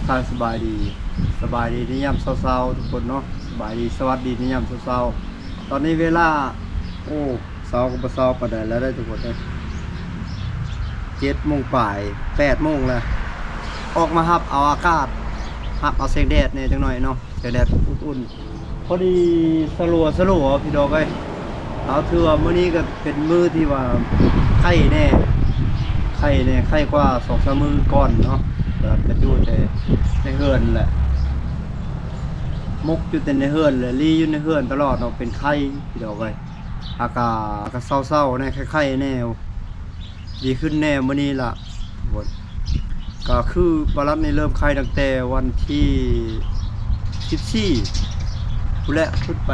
ທັກທາຍສະບາຍດີ ສະບາຍດີໃນຍາມເຊົ້າໆ ທຸກຄົນເນາະ. ສະບາຍດີ ສະຫວັດດີໃນຍາມເຊົ້າໆ. ຕອນນີ້ເວລາ ໂອ້ ເຊົ້າກໍບໍ່ເຊົ້າປານໃດແລ້ວເດ້ທຸກຄົນເອີຍ ເຈັດໂມງປາຍ ແປດໂມງແລ້ວ. ອອກມາຮັບເອົາອາກາດ ຮັບເອົາແສງແດດແດ່ຈັກໜ້ອຍເນາະ ແສງແດດອຸ່ນໆ ພໍດີສະຫຼົວໆ ພີ່ນ້ອງເອີຍ. ເອົາ ຖືວ່າມື້ນີ້ກໍເປັນມື້ທີ່ວ່າໄຄແດ່ ໄຄແດ່ ໄຄກວ່າສອງສາມມື້ກ່ອນເນາະ. ແຕ່ກໍຢູ່ແຕ່ໃນເຮືອນແຫຼະ ໝົກຢູ່ແຕ່ໃນເຮືອນແຫຼະ ລີ້ຢູ່ໃນເຮືອນຕະຫຼອດເນາະ ເປັນໄຄ ພີ່ນ້ອງເອີຍ. ອາກາດກໍເຊົາໆແດ່ ໄຄໆແດ່ ດີຂຶ້ນແດ່ມື້ນີ້ລະ. ກໍຄືບາລັດນີ້ເລີ່ມໄຄຕັ້ງແຕ່ວັນທີສິບສີ່ພຸ້ນແຫຼະ ຂຶ້ນໄປ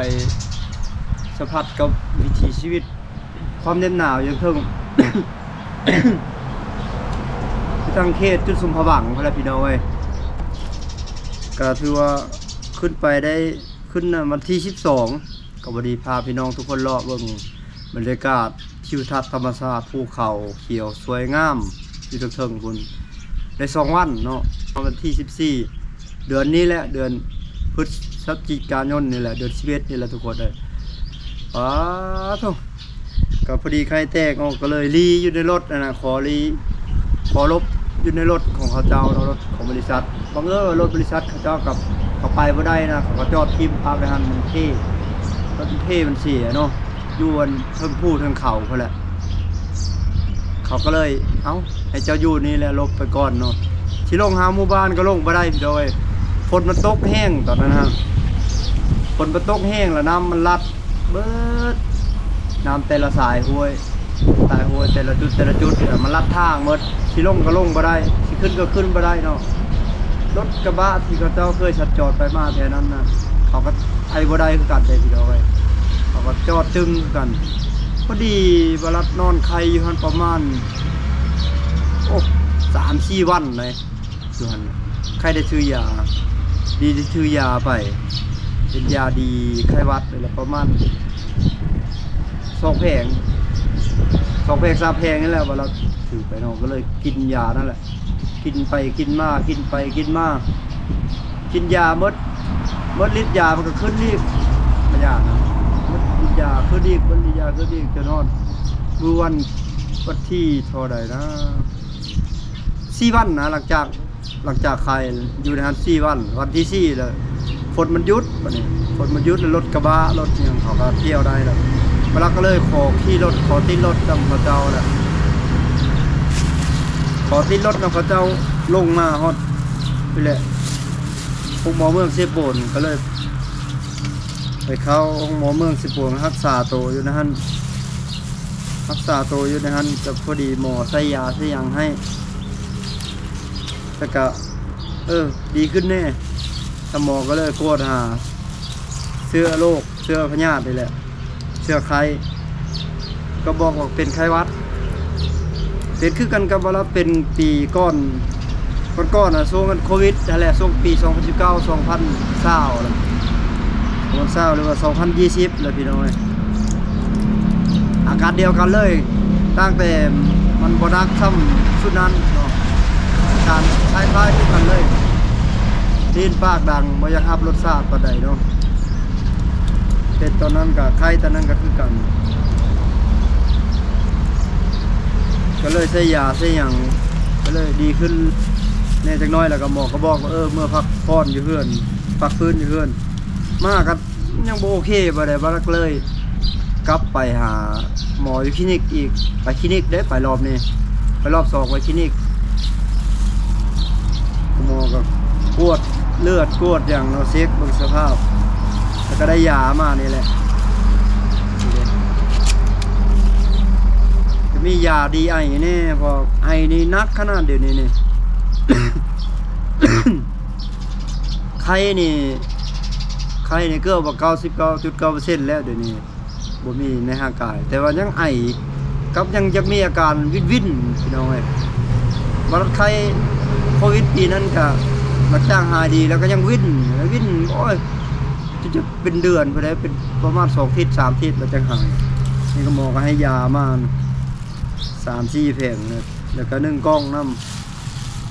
ສຳຜັດກັບວິຖີຊີວິດ ຄວາມເໜັບໜາວຢູ່ເທິງ ຢູ່ທາງເຂດຈຸດຊຸມພະວັງພຸ້ນແຫຼະ ພີ່ນ້ອງເອີຍ. ກໍຖືວ່າຂຶ້ນໄປໄດ້ ຂຶ້ນນະ ວັນທີສິບສອງ ກໍພໍດີພາພີ່ນ້ອງທຸກຄົນເລາະເບິ່ງບັນຍາກາດ ທິວທັດທຳມະຊາດ ພູເຂົາຂຽວສວຍງາມຢູ່ເທິງໆພຸ້ນ ໄດ້ສອງວັນເນາະ. ວັນທີສິບສີ່ ເດືອນນີ້ແຫຼະ ເດືອນພຶດສະຈິກາຍົນນີ້ແຫຼະ ເດືອນສິບເອັດນີ້ແຫຼະທຸກຄົນເອີຍ. ປາໂທ້ ກໍພໍດີໄຄແຕກອອກ ກໍເລີຍລີ້ຢູ່ໃນລົດຫັ້ນນະ ຂໍລີ້ ຂໍຫຼົບຢູ່ໃນລົດຂອງເຂົາເຈົ້າເນາະ ລົດຂອງບໍລິສັດ. ບັງເອີນວ່າລົດບໍລິສັດເຂົາເຈົ້າກໍ ກໍໄປບໍ່ໄດ້ນະ ເຂົາກໍຈອດຖິ້ມປະໄວ້ຫັ້ນ ມັນເພ ລົດເພມັນເສຍເນາະ ຢູ່ອັນເທິງພູເທິງເຂົາພຸ້ນແຫຼະ. ເຂົາກໍເລີຍ ເອົ້າ ໃຫ້ເຈົ້າຢູ່ນີ້ແຫຼະ ຫຼົບໄປກ່ອນເນາະ. ຊິລົງຫາໝູ່ບ້ານກໍລົງບໍ່ໄດ້ພີ່ນ້ອງເອີຍ ຝົນມັນຕົກແຮງຕອນນັ້ນຫັ້ນ ຝົນມັນຕົກແຮງ ແລ້ວນ້ຳມັນຫຼັດເບີດ ນ້ຳແຕ່ລະສາຍຫ້ວຍ ສາຍຫ້ວຍແຕ່ລະຈຸດ ແຕ່ລະຈຸດ ມັນຫຼັດທາງໝົດ ຊິລົງກໍລົງບໍ່ໄດ້ ຊິຂຶ້ນກໍຂຶ້ນບໍ່ໄດ້ເນາະ. ລົດກະບະທີ່ເຂົາເຈົ້າເຄີຍສັນຈອນໄປມາແຖວນັ້ນນະ ເຂົາກໍໄປບໍ່ໄດ້ຄືກັນເດ້ພີ່ນ້ອງເອີຍ ເຂົາກໍຈອດຕຶ່ງຄືກັນ. ພໍດີບາລັດນອນໄຄຢູ່ຫັ້ນປະມານ ໂອ້ ສາມສີ່ວັນເລີຍ ຢູ່ຫັ້ນ ໄຄໄດ້ຊື້ຢາ ດີໄດ້ຊື້ຢາໄປ ເປັນຢາດີໄຂ້ຫວັດນີ້ແຫຼະ ປະມານສອງແຜງ ສອງແຜງສາມແຜງນີ້ແຫຼະ ວ່າລາວຖືໄປເນາະ ກໍເລີຍກິນຢານັ້ນແຫຼະ ກິນໄປກິນມາ ກິນໄປກິນມາ ກິນຢາໝົດ ໝົດລິດຢາມັນກໍຂຶ້ນອີກ ພະຍາດນະ ໝົດລິດຢາຂຶ້ນອີກ ໝົດລິດຢາຂຶ້ນອີກ ຈົນຮອດມື້ວັນ ວັນທີເທົ່າໃດນະ ສີ່ວັນນະ ຫຼັງຈາກ ຫຼັງຈາກໄຄຢູ່ໃນຫັ້ນສີ່ວັນ ວັນທີສີ່ແລ້ວ ຝົນມັນຢຸດ ບາດນີ້ຝົນມັນຢຸດ ແລ້ວລົດກະບະ ລົດຫຍັງເຂົາກໍທ່ຽວໄດ້ແລ້ວ ບາລັດກໍເລີຍຂໍຂີ່ລົດ ຂໍຕິດລົດນຳເຂົາເຈົ້າແຫຼະ ຂໍຕິດລົດນຳເຂົາເຈົ້າ ລົງມາຮອດພີ້ແຫຼະ ໂຮງໝໍເມືອງເຊໂປນ ກໍເລີຍໄປເຂົ້າໂຮງໝໍເມືອງເຊໂປນ ຮັກສາໂຕຢູ່ໃນຫັ້ນ ຮັກສາໂຕຢູ່ໃນຫັ້ນ ກໍພໍດີໝໍໃສ່ຢາໃສ່ຫຍັງໃຫ້ ແລ້ວກະ ເອີ ດີຂຶ້ນແດ່ ສະໝໍກໍເລີຍກວດຫາເຊື້ອໂລກ ເຊື້ອພະຍາດນີ້ແຫຼະ ເຊື້ອໄຂ້ ກໍບອກວ່າເປັນໄຂ້ຫວັດ ເປັນຄືກັນກັບວ່າລາວເປັນປີກ່ອນ ກ່ອນໆນະ ຊ່ວງອັນໂຄວິດຫັ້ນແຫຼະ ຊ່ວງປີສອງພັນສິບເກົ້າ ສອງພັນຊາວ ສອງພັນຊາວ ຫຼືວ່າສອງພັນຊາວ ແລ້ວພີ່ນ້ອງເອີຍ ອາການດຽວກັນເລີຍ ຕ່າງແຕ່ມັນບໍ່ໜັກສ່ຳຊຸດນັ້ນເນາະ ອາການຄ້າຍໆຄືກັນເລີຍ ລີ້ນປາກດັງ ບໍ່ຢາກຮັບລົດຊາດປານໃດເນາະ ເປັນຕອນນັ້ນກໍໄຂ້ຕອນນັ້ນກໍຄືກັນ ກໍເລີຍໃຊ້ຢາໃຊ້ຫຍັງ ກໍເລີຍດີຂຶ້ນແດ່ຈັກໜ້ອຍ ແລ້ວກໍໝໍກໍບອກວ່າ ເອີ ເມືອພັກຜ່ອນຢູ່ເຮືອນ ພັກຟື້ນຢູ່ເຮືອນ ມາກໍ ຍັງບໍ່ໂອເຄປານໃດ ບາລັດເລີຍກັບໄປຫາໝໍຢູ່ຄລີນິກອີກ ໄປຄລີນິກເດ້ ໄປລອບນີ້ ໄປລອບສອງໄປຄລີນິກ ໝໍກໍກວດເລືອດກວດຫຍັງເນາະ ເຊັກເບິ່ງສະພາບ ແລ້ວກໍໄດ້ຢາມານີ້ແຫຼະ ຈະມີຢາດີໄອແດ່ ເພາະໄອນີ້ໜັກຂະໜາດດຽວນີ້ນີ້ ໄຂ້ນີ້ ໄຂ້ນີ້ເກືອບວ່າເກົ້າສິບເກົ້າຈຸດເກົ້າເປີເຊັນແລ້ວດຽວນີ້ ບໍ່ມີໃນຮ່າງກາຍ ແຕ່ວ່າຍັງໄອ ກັບຍັງຈະມີອາການວິນໆ ພີ່ນ້ອງເອີຍ ວ່າໄຂ້ໂຄວິດປີນັ້ນກະ ຫຼັງຈາກຫາຍດີແລ້ວກໍຍັງວິນ ວິນ ໂອ້ຍ ຈົນຈະເປັນເດືອນພຸ້ນແຫຼະ ເປັນປະມານສອງທິດສາມທິດແລ້ວຈັ່ງຫາຍ ນີ້ກໍໝໍກໍໃຫ້ຢາມາສາມສີ່ແຜງ ແລ້ວກໍໜຶ່ງກ່ອງນຳ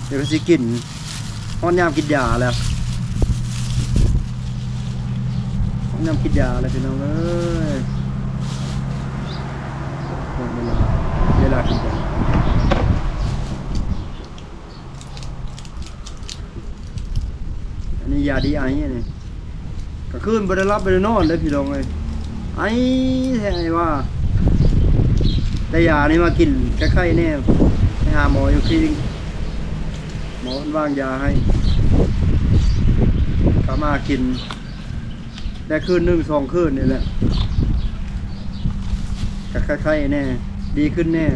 ແລ້ວກໍຊິກິນ ຮອດຍາມກິນຢາແລ້ວ ຮອດຍາມກິນຢາແລ້ວ ພີ່ນ້ອງເອີຍ. ເວລາ ເວລາກິນຢາ ອັນນີ້ຢາດີໄອ ອັນນີ້ ກາງຄືນບໍ່ໄດ້ຫຼັບບໍ່ໄດ້ນອນເດ້ພີ່ນ້ອງເອີຍ ໄອແທ້ ໄອວ່າ ໄດ້ຢານີ້ມາກິນ ໄຂ້ໆແດ່ ໄປຫາໝໍຢູ່ຄລີນິກ ໝໍເພິ່ນວາງຢາໃຫ້ ກະມາກິນໄດ້ຄືນໜຶ່ງສອງຄືນນີ້ແຫຼະ ກະໄຂ້ໆແດ່ ດີຂຶ້ນແດ່.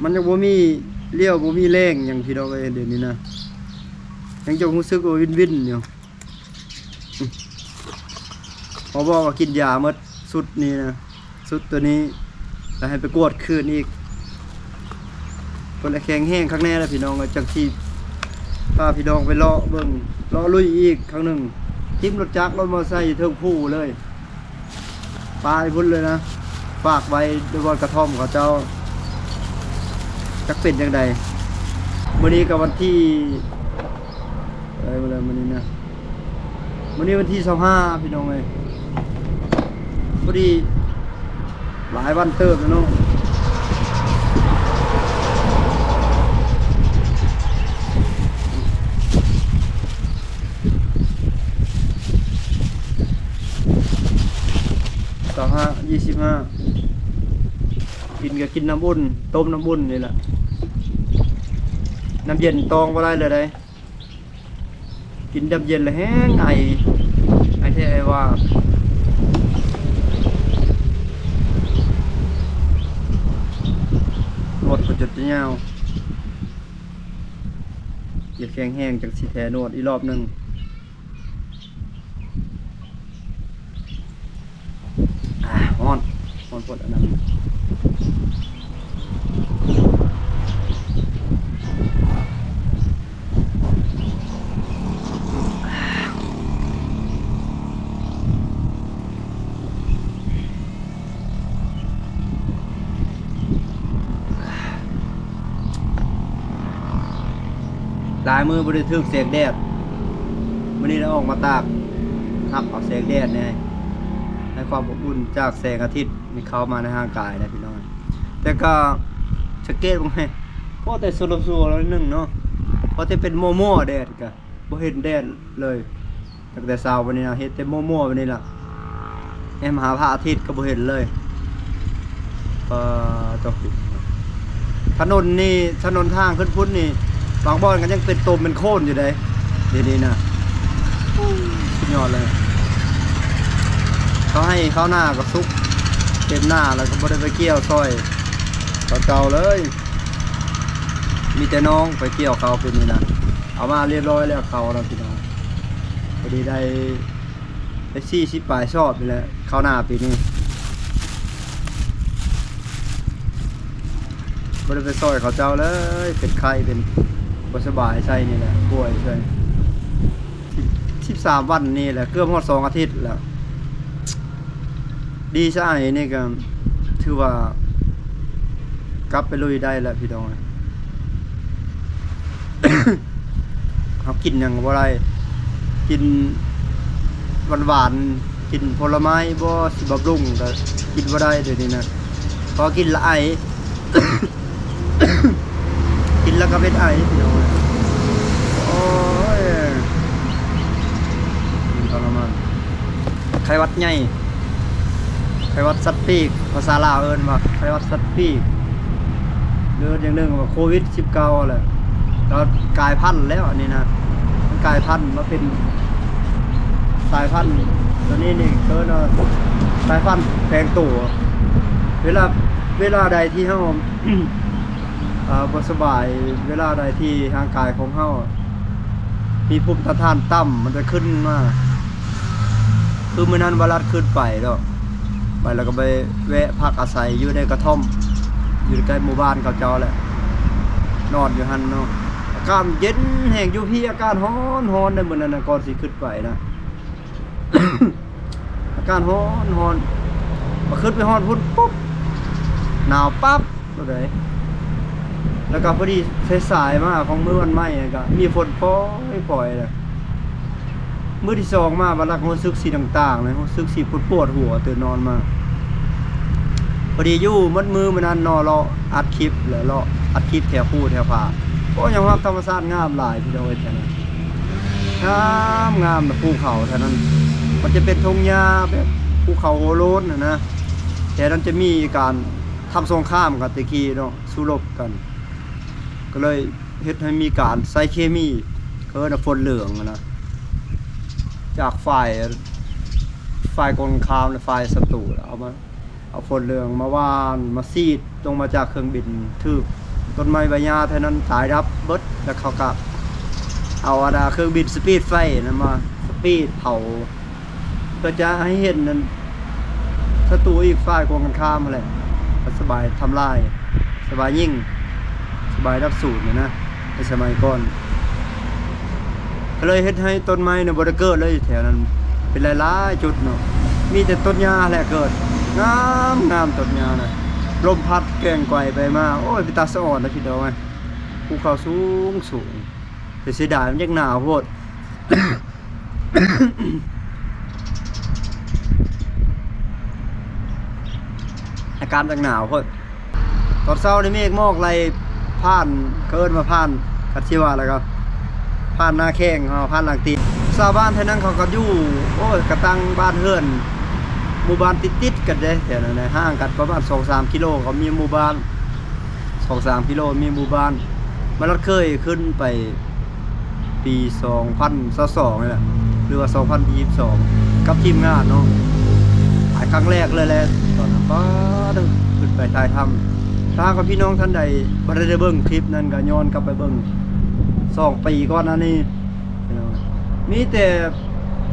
ມັນຍັງບໍ່ມີລຽວ ບໍ່ມີແຮງຫຍັງ ພີ່ນ້ອງເອີຍ ດຽວນີ້ນະ ຍັງຈະຮູ້ສຶກວ່າວິນໆຢູ່. ໝໍບອກວ່າກິນຢາໝົດຊຸດນີ້ນະ ຊຸດໂຕນີ້ ແລ້ວໃຫ້ໄປກວດຄືນອີກ ເພິ່ນລະແຂງແຮງຄັກແນ່ລະ ພີ່ນ້ອງເອີຍ. ຈັ່ງຊິພາພີ່ນ້ອງໄປເລາະເບິ່ງ ເລາະລຸຍອີກຄັ້ງໜຶ່ງ ຖິ້ມລົດຈັກລົດມໍໄຊຢູ່ເທິງພູເລີຍ ໄປພຸ້ນເລີຍນະ ຝາກໄວ້ຢູ່ບ່ອນກະທ່ອມເຂົາເຈົ້າ ຈັກເປັນຈັ່ງໃດ. ມື້ນີ້ກະວັນທີ ເອີ ມື້ໃດມື້ນີ້ນະ ມື້ນີ້ວັນທີຊາວຫ້າ ພີ່ນ້ອງເອີຍ ພໍດີຫຼາຍວັນເຕີບແລ້ວເນາະ. ຊາວຫ້າ ຊາວຫ້າ ຊາວຫ້າ ກິນກະກິນນ້ຳອຸ່ນ ຕົ້ມນ້ຳອຸ່ນນີ້ແຫຼະ ນ້ຳເຢັນຕ້ອງບໍ່ໄດ້ເລີຍໃດ. ກິນນ້ຳເຢັນລະແຮງໄອ ໄອແທ້ ໄອວ່າ ນວດກະຈົດຈະຍາວ ຢາກແຂງແຮງຈັ່ງຊິແທ້ນວດອີກລອບໜຶ່ງ. ອາ ຮ້ອນ ຮ້ອນໂພດ ອັນນັ້ນ ຫຼາຍມື້ບໍ່ໄດ້ຖືກແສງແດດ ມື້ນີ້ໄດ້ອອກມາຕາກ ຮັບເອົາແສງແດດແດ່ ໃຫ້ຄວາມອົບອຸ່ນຈາກແສງອາທິດນີ້ເຂົ້າມາໃນຮ່າງກາຍນະພີ່ນ້ອງ. ແຕ່ກະສັງເກດເບິ່ງແຮງ ພໍແຕ່ຊົ່ວໆໜ້ອຍໜຶ່ງເນາະ ພໍແຕ່ເປັນມົວໆແດດກະ ບໍ່ເຫັນແດດເລີຍ ຕັ້ງແຕ່ເຊົ້າບາດນີ້ນະ ເຫັນແຕ່ມົວໆບາດນີ້ລະ ແອມຫາພະອາທິດກະບໍ່ເຫັນເລີຍ. ປາໂຕ ຖະໜົນນີ້ ຖະໜົນທາງຂຶ້ນພຸ້ນນີ້ ບາງບ່ອນກະຍັງເປັນຕົມເປັນໂຄນຢູ່ເດ້ ດຽວນີ້ນະ ສຸດຍອດເລີຍ. ເຂົ້າໄຮ່ເຂົ້ານາກະສຸກ ເຕັມນາແລ້ວກະບໍ່ໄດ້ໄປກ່ຽວຊ່ອຍເຂົາເຈົ້າເລີຍ ມີແຕ່ນ້ອງໄປກ່ຽວເຂົ້າປີນີ້ນະ. ເອົາມາຮຽບຮ້ອຍແລ້ວເຂົ້ານະພີ່ນ້ອງ ພໍດີໄດ້ ໄດ້ສີ່ສິບປາຍຊອບນີ້ແຫຼະ ເຂົ້ານາປີນີ້ ບໍ່ໄດ້ໄປຊ່ອຍເຂົາເຈົ້າເລີຍ ເປັນໄຂ້ ເປັນບໍ່ສະບາຍໃສ່ນີ້ແຫຼະ ປ່ວຍໃສ່ ສິບ ສິບສາມວັນນີ້ແຫຼະ ເກືອບຮອດສອງອາທິດແລ້ວ. ດີຊະໄອນີ້ກະຖືວ່າກັບໄປລຸຍໄດ້ແລ້ວພີ່ນ້ອງ. ເຮົາກິນຫຍັງກະບໍ່ໄດ້ ກິນຫວານໆ ກິນຜົນລະໄມ້ບໍ່ ຊິບຳລຸງກະກິນບໍ່ໄດ້ດຽວນີ້ນະ ເພາະກິນລະໄອ. ກິນແລ້ວກະເປັນໄອພີ່ນ້ອງເອີຍ ໂອ້ຍ ມັນທໍລະມານ. ໄຂ້ຫວັດໃຫຍ່ ໄຂ້ຫວັດສັດປີກ ພາສາລາວເອີ້ນວ່າໄຂ້ຫວັດສັດປີກ ຫຼື ຢ່າງໜຶ່ງວ່າໂຄວິດສິບເກົ້າຫັ້ນແຫຼະ ລາວກາຍພັນແລ້ວອັນນີ້ນະ ມັນກາຍພັນມາເປັນສາຍພັນ ໂຕນີ້ນີ້ເອີ້ນວ່າສາຍພັນແຝງໂຕ. ເວລາ ເວລາໃດທີ່ເຮົາ ເອີ ບໍ່ສະບາຍ ເວລາໃດທີ່ຮ່າງກາຍຂອງເຮົາມີພູມຕ້ານທານຕ່ຳ ມັນຈະຂຶ້ນມາ ຄືມື້ນັ້ນວາລັດຂຶ້ນໄປເນາະ ໄປແລ້ວກະໄປແວະພັກອາໄສຢູ່ໃນກະທ່ອມ ຢູ່ໃກ້ໝູ່ບ້ານເຂົາເຈົ້າແຫຼະ ນອນຢູ່ຫັ້ນເນາະ. ອາກາດເຢັນແຮງ ຢູ່ພີ້ອາກາດຮ້ອນໆເດ້ ມື້ນັ້ນນະ ກ່ອນຊິຂຶ້ນໄປນະ. ອາກາດຮ້ອນໆ ມາຂຶ້ນໄປຮອດພຸ້ນປຸບ ໜາວປັບໂລດເດ. ແລ້ວກໍພໍດີສາຍໆມາຂອງມື້ວັນໃໝ່ ກໍມີຝົນປອຍໆ ແລ້ວມື້ທີສອງມາ ບັດລັກຮູ້ສຶກຊິຕ່າງໆ ແລ້ວຮູ້ສຶກຊິປວດໆຫົວ ຕື່ນນອນມາ. ພໍດີຢູ່ໝົດມື້ມື້ນັ້ນເນາະ ເລາະອັດຄລິບ ແລ້ວເລາະອັດຄລິບແຖວພູແຖວຜາ. ໂອ້ ຍອມຮັບທຳມະຊາດງາມຫຼາຍ ພີ່ນ້ອງເອີຍ ແຖວນັ້ນ ງາມໆ ນະ ພູເຂົາແຖວນັ້ນ ມັນຈະເປັນທົ່ງຫຍ້າແບບພູເຂົາໂຫໂລນຫັ້ນນະ. ແຖວນັ້ນຈະມີການທຳສົງຄາມກັນແຕ່ກີ້ເນາະ ສູ້ລົບກັນ ກໍເລີຍເຮັດໃຫ້ມີການໃຊ້ເຄມີ ເອີ້ນວ່າຝົນເຫຼືອງຫັ້ນນະ ຈາກຝ່າຍ ຝ່າຍກົງກັນຂ້າມ ແລະ ຝ່າຍສັດຕູແລ້ວ ເອົາມາ ເອົາຝົນເຫຼືອງມາຫວ່ານ ມາສີດລົງມາຈາກເຄື່ອງບິນ ຖືກຕົ້ນໄມ້ໃບຫຍ້າແຖວນັ້ນຕາຍດັບເບິດ. ແລ້ວເຂົາກໍເອົາອັນນາ ເຄື່ອງບິນສະປີດໄຟນັ້ນມາສະປີດເຜົາ ເພື່ອຈະໃຫ້ເຫັນນັ້ນ ສັດຕູອີກຝ່າຍກົງກັນຂ້າມຫັ້ນແຫຼະ ສະບາຍທຳລາຍ ສະບາຍຍິງ ສະບາຍດັບສູນຫັ້ນນະ ໃນສະໄໝກ່ອນ. ກໍເລີຍເຮັດໃຫ້ຕົ້ນໄມ້ນະບໍ່ໄດ້ເກີດເລີຍແຖວນັ້ນ ເປັນຫຼາຍໆຈຸດເນາະ ມີແຕ່ຕົ້ນຫຍ້າແຫຼະເກີດ ງາມໆ ຕົ້ນຫຍ້ານະ ລົມພັດແກ່ງໄກວໄປມາ ໂອ້ຍ ເປັນຕາສະອອນນະ ພີ່ນ້ອງເອີຍ. ພູເຂົາສູງໆ ແຕ່ເສຍດາຍມັນຍັງໜາວໂພດ. ອາກາດມັນໜາວໂພດ ຕອນເຊົ້ານີ້ເມກໝອກໄລ່ຜ່ານ ເຂົາເອີ້ນວ່າຜ່ານ ຄັນຊິວ່າແລ້ວກໍຜ່ານນາແຂ້ງເຮົາ ຜ່ານຫຼັງຕີນ. ຊາວບ້ານແຖວນັ້ນເຂົາກໍຢູ່ ໂອ້ຍ ກະຕັ້ງບ້ານເຮືອນ ໝູ່ບ້ານຕິດໆກັນເດ້ ແຖວນັ້ນນະ ຫ່າງກັນປະມານສອງສາມກິໂລ ກໍມີໝູ່ບ້ານ ສອງສາມກິໂລ ມີໝູ່ບ້ານ. ມາລັດເຄີຍຂຶ້ນໄປປີສອງພັນຊາວສອງນີ້ແຫຼະ ຫຼືວ່າສອງພັນຊາວສອງ ກັບທີມງານເນາະ ໄປຄັ້ງແລກເລີຍແຫຼະ. ຕອນນັ້ນ ປາດ ຂຶ້ນໄປຖ່າຍທຳ ຖ້າຫາກວ່າພີ່ນ້ອງທ່ານໃດບໍ່ໄດ້ເບິ່ງຄລິບນັ້ນ ກໍຍ້ອນກັບໄປເບິ່ງສອງປີກ່ອນໜ້ານີ້ ພີ່ນ້ອງ ມີແຕ່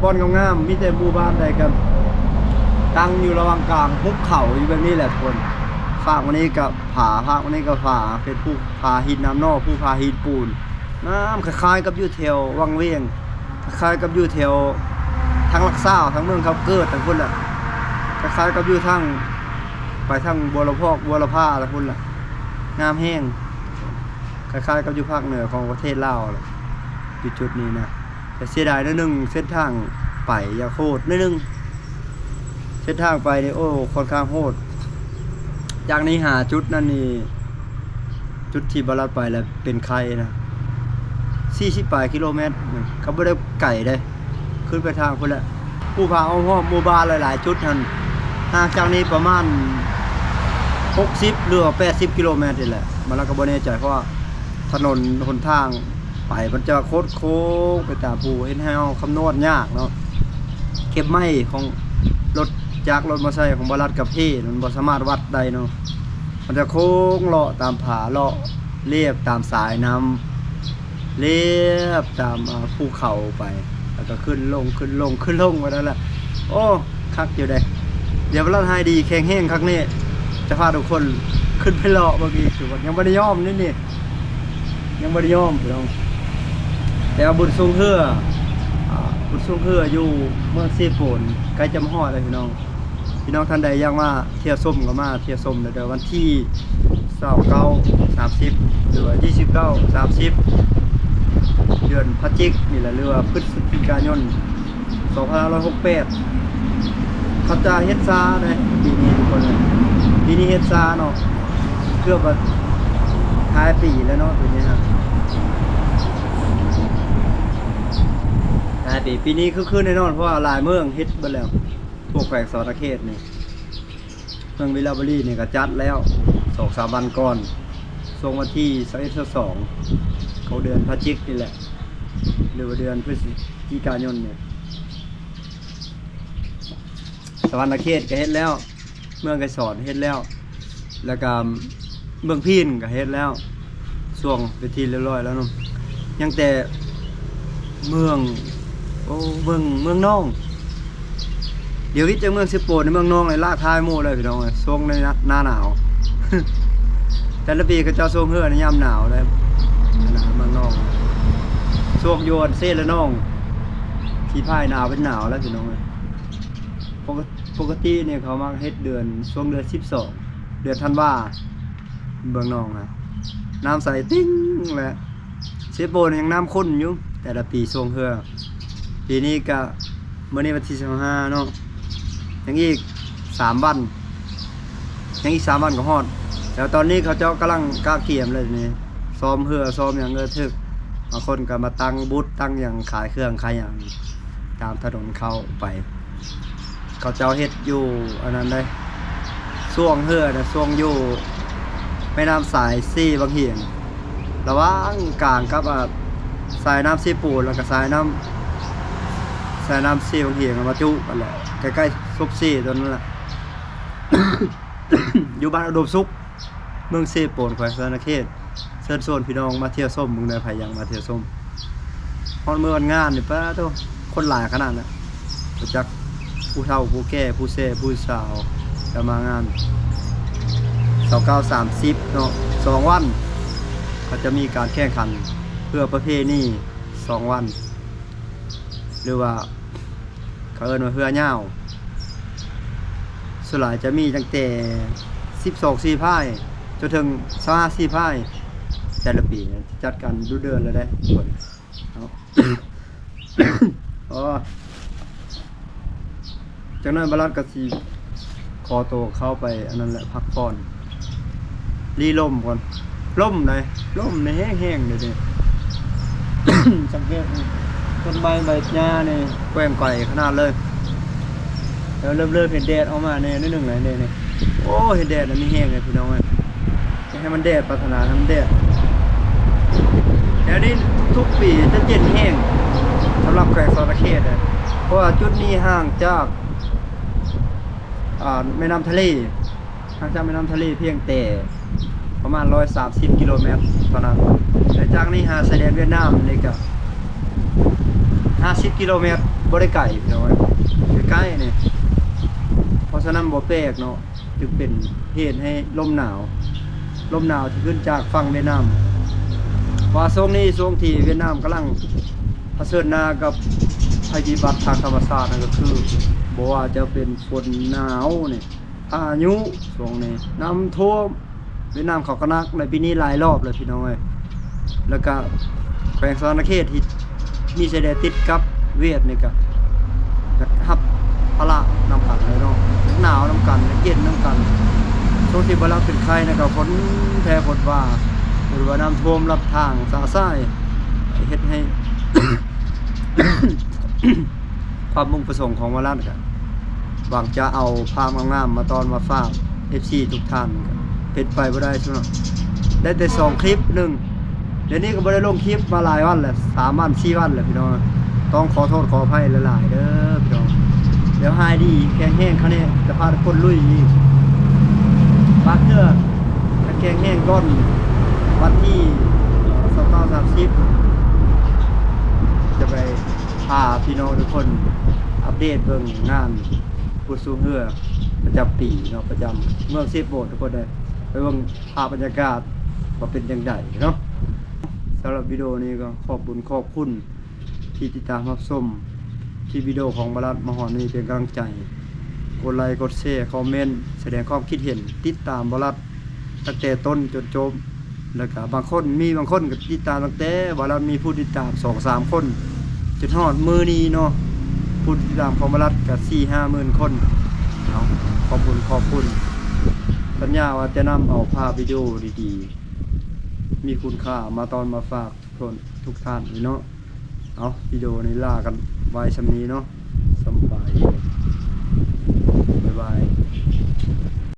ບ່ອນງາມໆ ມີແຕ່ໝູ່ບ້ານໃດກໍຕັ້ງຢູ່ລະຫວ່າງກາງຫຸບເຂົາຢູ່ແບບນີ້ແຫຼະທຸກຄົນ. ຟາກໝ່ອງນີ້ກໍຜາ ຟາກໝ່ອງນີ້ກໍຜາ ເປັນພູຜາຫີນນ້ຳໜໍ່ ພູຜາຫີນປູນ ງາມ ຄ້າຍໆກັບຢູ່ແຖວວັງວຽງ ຄ້າຍໆກັບຢູ່ແຖວທາງຫຼັກຊາວ ທາງເມືອງຄຳເກີດທາງພຸ້ນແຫຼະ ຄ້າຍໆກັບຢູ່ທາງ ໄປທາງບົວລະພອກ ບົວລະພາທາງພຸ້ນແຫຼະ ງາມແຮງ. ຄ້າຍໆກັບຢູ່ພາກເໜືອຂອງປະເທດລາວແຫຼະ ຢູ່ຈຸດນີ້ນະ ແຕ່ເສຍດາຍໜ້ອຍໜຶ່ງ ເສັ້ນທາງໄປຢາກໂຫດໜ້ອຍໜຶ່ງ ເສັ້ນທາງໄປນີ້ ໂອ້ ຂ້ອນຂ້າງໂຫດ. ຈາກນີ້ຫາຈຸດນັ້ນນີ້ ຈຸດທີ່ບ່າວລັດໄປແລ້ວເປັນໄຄນະ ສີ່ສິບປາຍກິໂລແມັດ ກໍບໍ່ໄດ້ໄກເດ້ ຂຶ້ນໄປທາງພຸ້ນແຫຼະ. ພູຜາອ້ອມຮອບໝູ່ບ້ານຫຼາຍໆຈຸດຫັ້ນ ຫ່າງຈາກນີ້ປະມານຫົກສິບ ຫຼືວ່າແປດສິບກິໂລແມັດນີ້ແຫຼະ. ມັນລະກໍບໍ່ແນ່ໃຈ ເພາະວ່າຖະໜົນຫົນທາງໄປມັນຈະຄົດໂຄ້ງໄປຕາມພູ ເຮັດໃຫ້ເຮົາຄຳນວນຍາກເນາະ. ເຂັມໄມ້ຂອງລົດຈັກ ລົດມໍໄຊຂອງບ່າວລັດກັບເພ ມັນບໍ່ສາມາດວັດໄດ້ເນາະ. ມັນຈະໂຄ້ງເລາະຕາມຜາ ເລາະລຽບຕາມສາຍນ້ຳ ລຽບຕາມ ອ່າ ພູເຂົາໄປ ແລ້ວກໍຂຶ້ນລົງ ຂຶ້ນລົງ ຂຶ້ນລົງໄປນັ້ນແຫຼະ. ໂອ້ ຄັກຢູ່ເດ້. ດຽວເວລາຫາຍດີແຂງແຮງຄັກນີ້ ຈະພາທຸກຄົນຂຶ້ນໄປເລາະເບິ່ງອີກ. ທຸກຄົນຍັງບໍ່ໄດ້ຍອມເດ້ນີ້ ຍັງບໍ່ໄດ້ຍອມພີ່ນ້ອງ. ແຕ່ວ່າບຸນຊ່ວງເຮືອ ອ່າ ບຸນຊ່ວງເຮືອຢູ່ເມືອງເຊໂປນ ໃກ້ຈະມາຮອດແລ້ວພີ່ນ້ອງ. ພີ່ນ້ອງທ່ານໃດຢາກມາທ່ຽວຊົມກໍມາທ່ຽວຊົມໄດ້ເດີ ວັນທີຊາວເກົ້າ ສາມສິບ ຫຼືວ່າຊາວເກົ້າ ສາມສິບ ເດືອນພະຈິກນີ້ແຫຼະ ຫຼືວ່າພຶດສະຈິກາຍົນ ສອງພັນຫ້າຮ້ອຍຫົກສິບແປດ. ເຂົາຈະເຮັດຊ້າເດ້ປີນີ້ທຸກຄົນເອີຍ ປີນີ້ເຮັດຊ້າເນາະ ເກືອບວ່າທ້າຍປີແລ້ວເນາະ ປີນີ້ນະ ທ້າຍປີ. ປີນີ້ຄຶກຄື້ນແນ່ນອນ ເພາະວ່າຫຼາຍເມືອງເຮັດເບິດແລ້ວ ພວກແຂວງສະຫວັນນະເຂດນີ້. ເມືອງວິລະບູລີນີ້ກໍຈັດແລ້ວ ສອງສາມວັນກ່ອນ ຊ່ວງວັນທີຊາວເອັດ ຊາວສອງ ຂອງເດືອນພະຈິກນີ້ແຫຼະ ຫຼືວ່າເດືອນພຶສຈິກາຍົນນີ້. ສະຫວັນນະເຂດກໍເຮັດແລ້ວ ເມືອງໄກສອນເຮັດແລ້ວ ແລ້ວກໍເມືອງພີນກໍເຮັດແລ້ວ ຊ່ວງເປັນທີ່ລຽບຮ້ອຍແລ້ວເນາະ. ຍັງແຕ່ເມືອງ ໂອ້ ເມືອງ ເມືອງນອງ ດຽວວິດຈາກເມືອງເຊໂປນ ເມືອງນອງນີ້ລະທ້າຍໝູ່ເລີຍພີ່ນ້ອງເອີຍ ຊ່ວງໃນໜ້າໜາວ. ແຕ່ລະປີເຂົາເຈົ້າຊ່ວງເຮືອໃນຍາມໜາວເລີຍ ອັນນະ ເມືອງນອງ ຊ່ວງຢູ່ເຊລະນອງ ທີ່ພາຍໜາວເປັນໜາວແລ້ວພີ່ນ້ອງເອີຍ. ປົກກະ ປົກກະຕິນີ້ເຂົາມັກເຮັດເດືອນ ຊ່ວງເດືອນສິບສອງ ເດືອນທັນວາ ເມືອງນອງນະ. ນ້ຳໃສຕິ່ງແຫຼະ. ເຊໂປນຍັງນ້ຳຂຸ່ນຢູ່ ແຕ່ລະປີຊ່ວງເຮືອ. ປີນີ້ກະ ມື້ນີ້ວັນທີສິບຫ້າເນາະ ຍັງອີກສາມວັນ ຍັງອີກສາມວັນກໍຮອດ. ແລ້ວຕອນນີ້ເຂົາເຈົ້າກຳລັງກະກຽມເລີຍນີ້ ຊ້ອມເຮືອຊ້ອມຫຍັງ ເອີ ຖືກ ບາງຄົນກໍມາຕັ້ງບູດຕັ້ງຫຍັງ ຂາຍເຄື່ອງຂາຍຫຍັງ ຕາມຖະໜົນເຂົ້າໄປ. ເຂົາເຈົ້າເຮັດຢູ່ອັນນັ້ນເດ້ ຊ່ວງເຮືອນະ ຊ່ວງຢູ່ແມ່ນ້ຳສາຍເຊວັງຫຽງ ລະຫວ່າງກາງກັບ ອາ ສາຍນ້ຳເຊໂປນ ແລ້ວກໍສາຍນ້ຳ ສາຍນ້ຳເຊວັງຫຽງມາຈຸກັນແຫຼະ ໃກ້ໆສົບເຊຕົວນັ້ນແຫຼະ. ຢູ່ບ້ານອຸດົມສຸກ ເມືອງເຊໂປນ ແຂວງສະຫວັນນະເຂດ. ເຊີນຊວນພີ່ນ້ອງມາທ່ຽວຊົມເບິ່ງເດີ ໃຜຢາກມາທ່ຽວຊົມ. ຮອດມື້ວັນງານນີ້ ປາໂທ້ ຄົນຫຼາຍຂະໜາດນະ ບໍ່ຈັກຜູ້ເຖົ້າຜູ້ແກ່ ຜູ້ແຊຜູ້ສາວຈະມາງານ ຊາວເກົ້າ ສາມສິບເນາະ ສອງວັນ ເຂົາຈະມີການແຂ່ງຂັນເຮືອປະເພນີສອງວັນ ຫຼືວ່າ ເຂົາເອີ້ນວ່າເຮືອຍາວ. ສ່ວນຫຼາຍຈະມີຕັ້ງແຕ່ສິບສອງສີພາຍ ຈົນເຖິງຊາວຫ້າສີພາຍ. ແຕ່ລະປີຈັດກັນດຸເດືອດເລີຍເດ້ ເນາະ. ອໍ ຈັກໜ້ອຍບາລັດກໍຊິຂໍໂຕເຂົ້າໄປອັນນັ້ນແຫຼະ ພັກຜ່ອນ ລີລົມກ່ອນ. ລົມໃດ ລົມນີ້ແຮງໆເດ ນີ້ ສັງເກດນີ້ ຕົ້ນໄມ້ໃບຫຍ້ານີ້ແກວ່ງໄກຂະໜາດເລີຍ. ແລ້ວເລີ່ມເລີ່ມເຫັນແດດອອກມາແດ່ໜ້ອຍໜຶ່ງແລ້ວເດນີ້. ໂອ້ ເຫັນແດດແລ້ວມີແຮງເລີຍພີ່ນ້ອງເອີຍ. ຢາກໃຫ້ມັນແດດ ປາດຖະໜາໃຫ້ມັນແດດ. ແຖວນີ້ທຸກປີຈະເຢັນແຮງ ສຳລັບແຂວງສະຫວັນນະເຂດເດ້ ເພາະວ່າຈຸດນີ້ຫ່າງຈາກ ອ່າ ແມ່ນ້ຳທະເລ ຫ່າງຈາກແມ່ນ້ຳທະເລພຽງແຕ່ປະມານຮ້ອຍສາມສິບກິໂລແມັດເທົ່ານັ້ນ. ແລະ ຈາກນີ້ຫາຊາຍແດນຫວຽດນາມນີ້ກະຫ້າສິບກິໂລແມັດ ບໍ່ໄດ້ໄກພີ່ນ້ອງເອີຍ ໃກ້ໆນີ້. ເພາະສະນັ້ນບໍ່ແປກເນາະ ຈຶ່ງເປັນເຫດໃຫ້ລົມໜາວ ລົມໜາວທີ່ຂຶ້ນຈາກຝັ່ງຫວຽດນາມ. ເພາະວ່າຊ່ວງນີ້ ຊ່ວງທີ່ຫວຽດນາມກຳລັງຜະເຊີນໜ້າກັບໄພພິບັດທາງທຳມະຊາດ ນັ້ນກໍຄື ບໍ່ວ່າຈະເປັນຝົນໜາວນີ້ ພາຍຸ ຊ່ວງນີ້ນ້ຳຖ້ວມ ຫວຽດນາມເຂົາກໍໜັກໃນປີນີ້ຫຼາຍລອບເລີຍພີ່ນ້ອງເອີຍ. ແລ້ວກະແຂວງສະຫວັນນະເຂດທີ່ມີຊາຍແດນຕິດກັບຫວຽດນີ້ກະ ກະຮັບພາລະນຳກັນເລີຍເນາະ ໜາວນຳກັນ ເຢັນນຳກັນ. ຊ່ວງທີ່ບໍ່ລັບເປັນໄຂ້ນະ ກໍຝົນແທ້ຝົນວ່າ ຝົນວ່ານ້ຳຖ້ວມລັດທາງສະສາຍ ເຮັດໃຫ້ ຄວາມມຸ່ງປະສົງຂອງວາລັດກະຫວັງຈະເອົາພາບງາມໆມາຕ້ອນມາຝາກເອັຟຊີທຸກທ່ານ ເປັນໄປບໍ່ໄດ້ຊັ້ນເນາະ. ໄດ້ແຕ່ສອງຄລິບ ໜຶ່ງ ດຽວນີ້ກໍບໍ່ໄດ້ລົງຄລິບມາຫຼາຍວັນແລ້ວ ສາມວັນ ສີ່ວັນແລ້ວພີ່ນ້ອງ. ຕ້ອງຂໍໂທດຂໍອະໄພຫຼາຍໆເດີພີ່ນ້ອງ. ດຽວຫາຍດີແຂງແຮງຄາວນີ້ຈະພາທຸກຄົນລຸຍອີກບາງເທື່ອ ຖ້າແຂງແຮງກ່ອນວັນທີຊາວເກົ້າ ສາມສິບ ຈະໄປ ພາພີ່ນ້ອງທຸກຄົນອັບເດດເບິ່ງງານບຸນຊ່ວງເຮືອປະຈຳປີເນາະ ປະຈຳເມືອງເຊໂປນ ທຸກຄົນເດີ. ໄປເບິ່ງພາບບັນຍາກາດວ່າເປັນຈັ່ງໃດເນາະ. ສຳລັບວິດີໂອນີ້ກໍຂອບບຸນຂອບຄຸນທີ່ຕິດຕາມຮັບຊົມຄລິບວິດີໂອຂອງບາລັດມາຮອດນີ້ ເປັນກຳລັງໃຈ ກົດໄລ ກົດແຊ ຄອມເມັນ ສະແດງຄວາມຄິດເຫັນ ຕິດຕາມບາລັດ ຕັ້ງແຕ່ຕົ້ນຈົນຈົບ. ແລ້ວກະບາງຄົນ ມີບາງຄົນກໍຕິດຕາມຕັ້ງແຕ່ວ່າລາວມີຜູ້ຕິດຕາມສອງສາມຄົນ ຈົນຮອດມື້ນີ້ເນາະ ຜູ້ຕິດຕາມຂອງບາລັດກໍສີ່ຫ້າໝື່ນຄົນເນາະ. ຂອບຄຸນ ຂອບຄຸນ ສັນຍາວ່າຈະນຳເອົາພາບວິດີໂອດີໆ ມີຄຸນຄ່າມາຕ້ອນມາຝາກທຸກຄົນ ທຸກທ່ານເນາະ. ເອົາ ວິດີໂອນີ້ລາກັນໄວ້ສ່ຳນີ້ເນາະ. ສະບາຍ